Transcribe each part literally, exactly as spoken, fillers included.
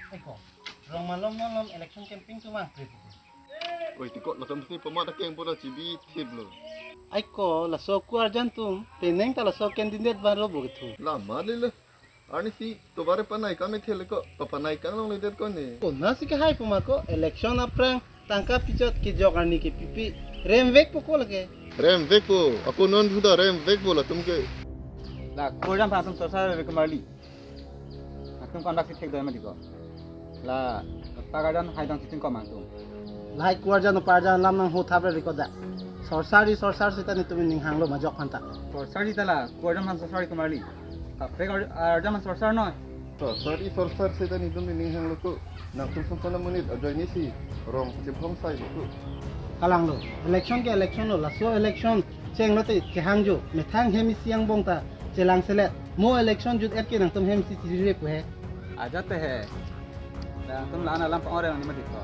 Aiko, rong malom malom election campaign atum vangpre puke. Oi, tiko latum si pama ta keng pura chibi thip lo. Aiko, laso kuarjan atum, penang ta laso candidate vanlo bo kethu. Lama lele. Arnisi tovar panai kame thele ko, papanai kanglongledet ko ne. Konatsi kehai puma ko, election aphrang tangka pichot kejok arni ke pipi. Remvekpo ko lake. Remvekpo, ako non sudah remvekpo latum ke. La, kuarjan aphan atum sorsar re ko marli. Atum konatsi thekdoi ma tiko. La, pagarjan haidang siting ko ma atum. Lahai kuarjan uparjan alam nanghothap re ko da. Sorsar ri sorsar seta netum ning hanglo majok aphanta. Sorsar ri ta la, kuarjan aphan sorsar ri ko marli. Kaprek ar-, arjan aphan sorsar noi. Sorsar ri sorsar seta netum ning hanglo ko. Nangtum songsona monit ajoine si rong chephong sai ko. Kalanglo. Election ke election lo, laso election chenglote kehang jo, methang hem isi angbong ta chelangselet. Mo election jut-et ke nangtum hem isi chirire pu he. Ajat he. Nangtum la-an alam pang-ore nang ni mati ko.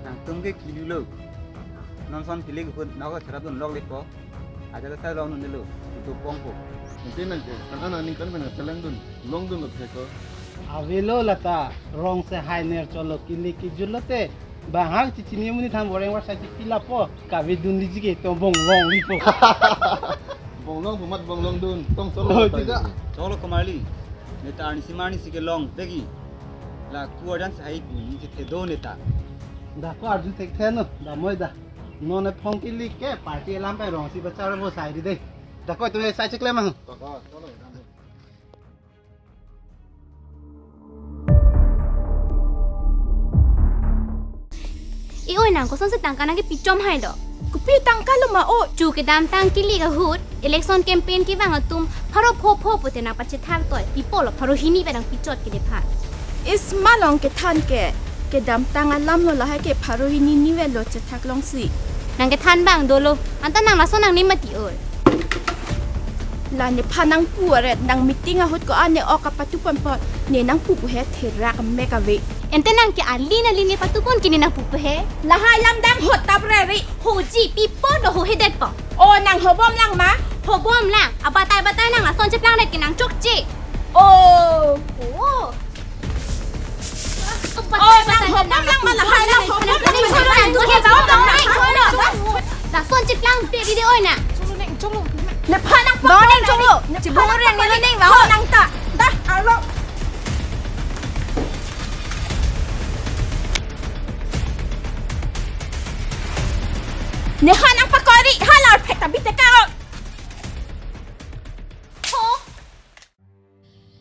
Nangtum ke kilu lo. Non son kilik hut nang ko cherap dun lok lik ko. Ajat sa long nun lo. Itu pong ko. Nanti nang ke, kan ana ning kan pena chelangdun, longdun lo he ko. Avelo lata, rong se hai ner cholo kilik kijut lote. Bang hang chichini muni tham boreng war sa chipilapo. Kavedun liji ke to bonglong lipo. Bonglong bumat bonglong dun. Tong solo. Oh, tita. Cholo ko marli. Neta arnisi marnisi kelong pegi. La kuarjan si hai kuni si thedo neta. Da ko arjun thekthe no. Da moi da. Non e phong kilik ke party alam pe rong si bachar bo sai di de. Da ko tu sai cheklem ang. Ko, ko, cholo. E oi nang, kosonsi tangka nangkepichom hai do? Kopi tangka lo ma o? Chu kedamtang kilik ahut, election campaign kevang atum, pharo pho pho pute nangpachethak toi, pi apotlo pharo hini pen nangpichot kedephan. Is malong kethan ke, kedamtang alam lo lahai ke pharo hini ni velo chethak longsi. Nangkethan abang dolo, anta nang laso nang ni mati oi. La nephan nangpu aret nang meeting ahut ko-an ne ok kapatu ponpon ne nangpu pu he therak mek ave. Ente nang ke alin alin nepatupon ke ne nangpu pu he. Lahai lam dang hot tap re ri. Hoji pi apot do ho hedetpo. O nang hobom lang ma? Hobom lang. Abatai batai nang lason cheplangdet ke nang chokche. O. O. Oh, nang hobom lang ma lahai, nang hobom lang ma. Lason cheplang pe video oi na. Nephan nangpo. Bang neng cholo. Chibung orang ni neng bang nang ta. Dah, alo. Nephan nangpakori, halar phek ta bite ka. Oh.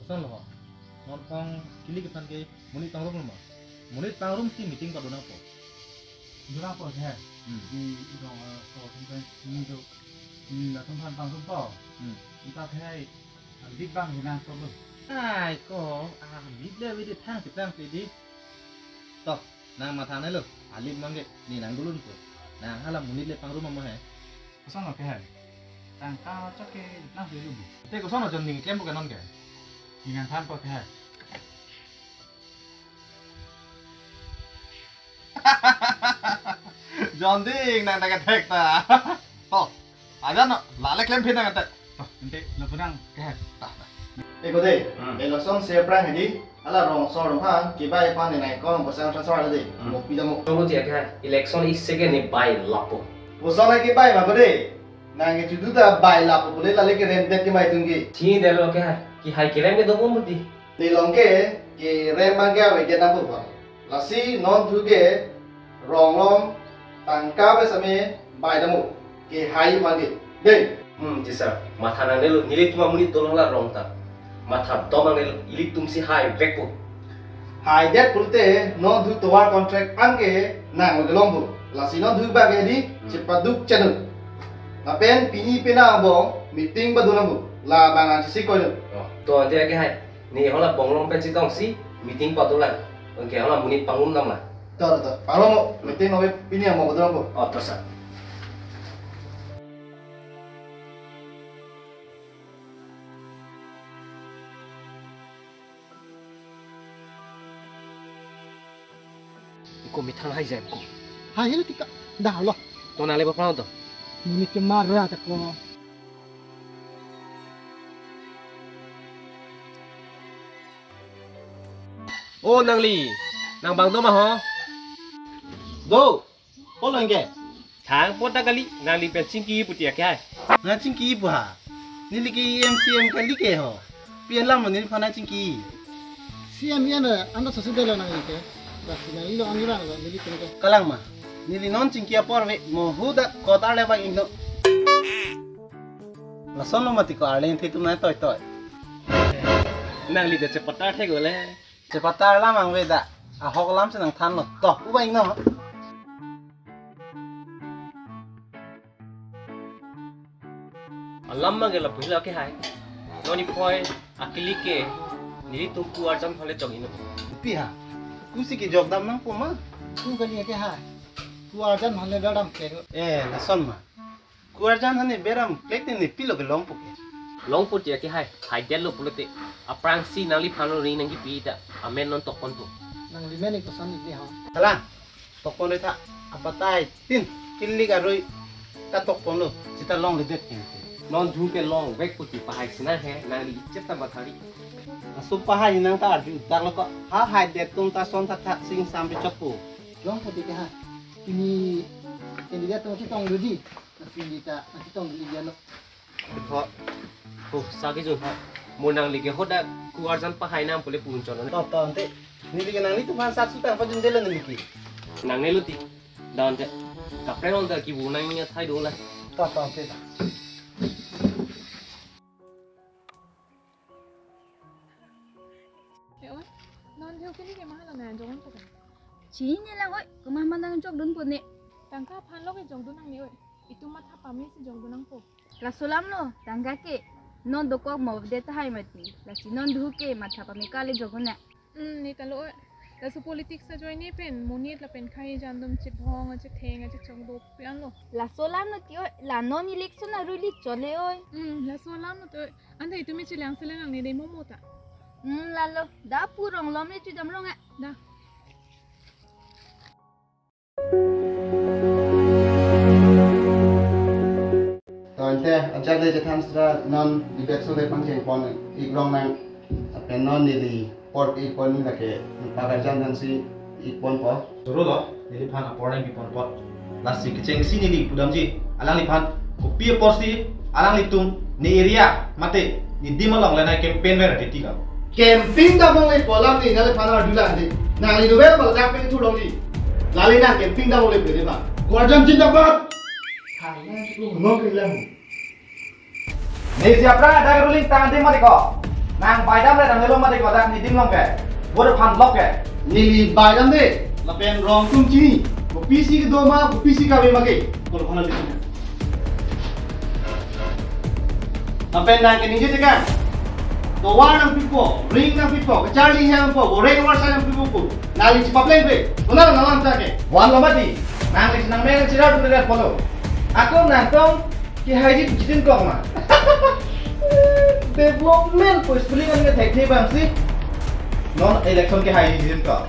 Koson lo ho? Non phong kilik aphan ke monit pangrum lo ma? Monit pangrum si meeting pado nangpo. Dona po he. Hmm. Di idong, eh, so tingkai sini do. Hmm, latum aphan pangrumpo. Hmm. Ita the, ah, big bang hinang problem. Ai ko, ah, big le widi thang si thang si di. To, nang matha nai lo, alim nang ke, ne nang dulun ko. Nang hala monit le pangrum amo he. Koson lo ke he? Tangka chok ke nang dulu bu. Te koson lo John Ding klem bukan non ke? Inang than ko ke he. John Ding nang tak thek ta. To, aja no, lale klem phin nang tak. To, ente lo punang ke he. Ta, ta. Eko de, Hmm. Election se prang hedi, ala rong sor rong hang, kibai pan ni nai kong pasang transfer de, Hmm. Mo pi damo. Tunggu cek ha, election isi ke ne bai lapo. Bosan lagi bai ma bode. Nang ke chudu ta bai lapo bole lale ke rem det ke mai tunggi. Chi de lo ke ha, kehai kerem ke do bom budi. Ni long ke, kerem bang ke ave ke na po pa. Lasi non thu ke, rong long, tangka pen same, bai damo. Kehai mangge. Dei. Hmm, ji sir. Matha nang nelo, neli tuma monit dolong la rong ta. Matha dom nang nelo, ilitum si haivekpo. Haidet pulote, non thu tovar contract an ke nang lo kelong po. Lasi non thu bang ke di, Hmm. Chepaduk chenu. Lapen pini pena abong, meeting pado nang po. La bang an chisi koyo. Oh, to ante ake hai. Ne hala bonglong pen chetongsi, meeting pado lang. Anke hala monit pangrum dam lang. To, to, to. Pangrum mo, meeting nobe pini amo pado nang po. Oh, to sir. Iko methang hai jai ko. Hai hil tika dah lo. To nale ba plang to. Monit ke mara ta ko. O nangli, Nang bang do ma ho? Do. Polo ingke. Thang pota kali, nangli pen chingki pu ti akehai. Na chingki pu ha. Neli ke E M C M kali ke ho. Pi alam lo neliphan nang chingki. C M E M anda sosi delo nangli ke. Lasi nangli lo ani bang lo neli pen ke. Kalang ma. Neli non chingki apor ave mo huda kotar le bang ingno. Lason lo mati ko arleng the tum nai toi toi. Nangli de chepatar the ko le. Chepatar lam ang ave da. Ahok lam si nangthan lo. To, u bang ingno. Alam ma ke lapu helo akehai. Non niphoi akili ke nelitum Kuarjan aphan le jok inut. Pi ha. Kusi kejok dam nangpo ma. Ku kali akehai. Kuarjan aphan le dam ke. Eh, lason ma. Kuarjan aphan ne beram klek ne pilo kelongpo ke. Longpo ti akehai. Haidetlo pulote. Aphrangsi nangliphan lo ri nangkipi ta. Amen non tokponpo. Nangli men ik koson ik ni ha. Kalang. Tokpon le tha, apatai tin, kilik arui, katokpon lo, seta longledet keng. Non jhu ke longvek pu ti pahai sinang he, nangli chip ta bathari. Laso pahai nang ta arju dak lo ko, ha haidet atum ta son thakthak sing sam pi chokpo. Longpo ti ke ha, pini candidate atum chetong doji, na pini ta, na chetong doji lo. Ho. Ho, sagi jun ho. Mo nangli ke hoda Kuarjan pahai nang pule pun chon. To, to, ante. Neli ke nanglitum aphan sat sutang pajun delo neli ke. Nangne lo ti. Da ante. Kaprek ong ta kibu nang nya thai do la. To, to, ante ta. Eh, oi. Non jhu kini ke mahala na jong ko. Chini lang oi, komat ma nang jok dun pon ne. Tangka aphan lo ke jok dun nangne oi. Itum matha pame si jok dun nangpo. Laso alam lo, tangka ke. Non dokok mo de tahai mati. Lasi non duhu ke matha pame kali jok dun na. Hmm, ne ta lo oi. Laso politics ajoine pen, monit lapen khei jan atum chibhong, chitheng, chichong dopian lo. Laso alam lo ti oi, la non election aruli chole oi. Hmm, laso alam lo ti oi. Anta itum me chelang selang ang ne dei momo ta. Hmm, lalo, da pu rong lom le chudam rong a. Da. To ante, ajat le chethan sra non debate so le pangcheng pon ik rong nang. Apen non neli apor ik pon lake pagarjan nang si ik ponpo. Joro lo, neliphan apor nangpi ponpo. Lasi kechengsi neli pudamji, alangliphan kopi aporsi alanglitum ne area mate ne dim along le nang campaign ver ati ti ka. Campaign ta bong le kolam ni nale phan arjulang di. Nangli duvel bal dak pe thulong di. Lale nang campaign ta bong le pe di ba. Kuarjan jindabad. Hai, nang si ko ngong ke lang. Ne si apra dak ruling tang dim mati ko. Nang baidam le nang lelong mati ko dak ne dim along ke. Vote aphan lok ke. Neli baidam de. Lapen rong atum chini. Kopisi kedo ma, kopisi kave ma ke. Kolo kona di. Lapen nang ke ningje tekang. Tovar nangpipo, ring nangpipo, kacharli nangpo, goreng warsa nangpipo. Nangli chepapleng pe. Kona nang alam ta ke. Wan lo mati. Nangli nang men chira tu le polo. Ako nangtum kehaiji pu chitun kok ma. Development pu spelling an ke thekthe abang si. Non election kehaiji chitun kok.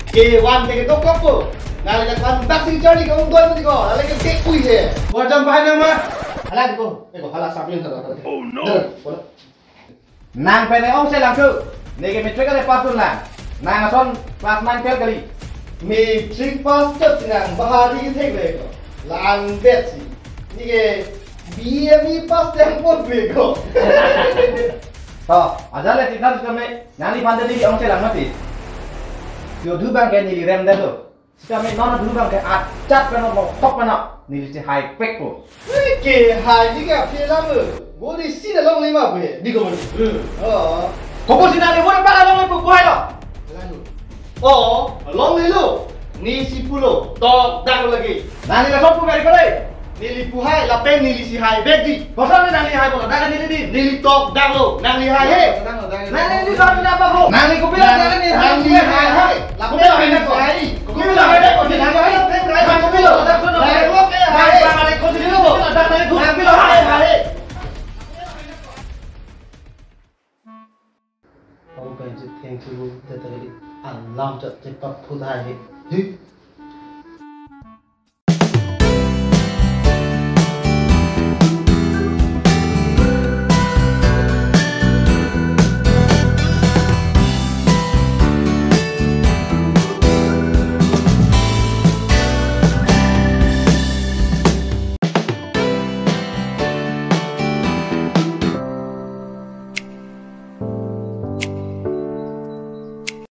Ke wan te ketok kok po. Nangli dak wan dak si charli ke ung doi mati ko. Nangli ke tek kui he. Kuarjan pahai nang ma. Hala di ko. Eko hala sapling sa. Oh no. Nang pen ne ong selang thu. Ne ke matric kali pass dun lang. Nang ason class nine fail kali. Matric pass chot si nang bahari ke thek le ko. La-an bet si. Ne ke B A M E pass tang pon be ko. To, ajat le tikna tu kami. Nangliphan tadi ong selang mati. Yo du bang ke neli rem de tu. Sitame non dulu bang ke achat peno, moktok peno, neli si hai pek po. Ke hai ji ke aphi lam. Bo di si da longle ma pe. Di ko. Hmm. Oh. Kopo si nangli bo da para longle po, ko hai lo. Lalu. Oh, longle lo. Ne si pulo, tok dak lagi. Nangli la sop ko beri ko dei. Neli pu hai, lapen neli si hai bek di. Koson nangli hai bola, dak neli di. Neli tok dak lo, nangli hai he. Nangli di sor na apa ko? Nangli kopi lo, dak neli hai. Nangli hai hai. Lapen neli hai hai. Kopi lo hai hai. Kopi lo hai hai. Kopi lo hai hai. Kopi lo hai hai. Kopi lo hai hai. Ong pen chithengthu te ta kali alam chat chepaphut hai he. Hi.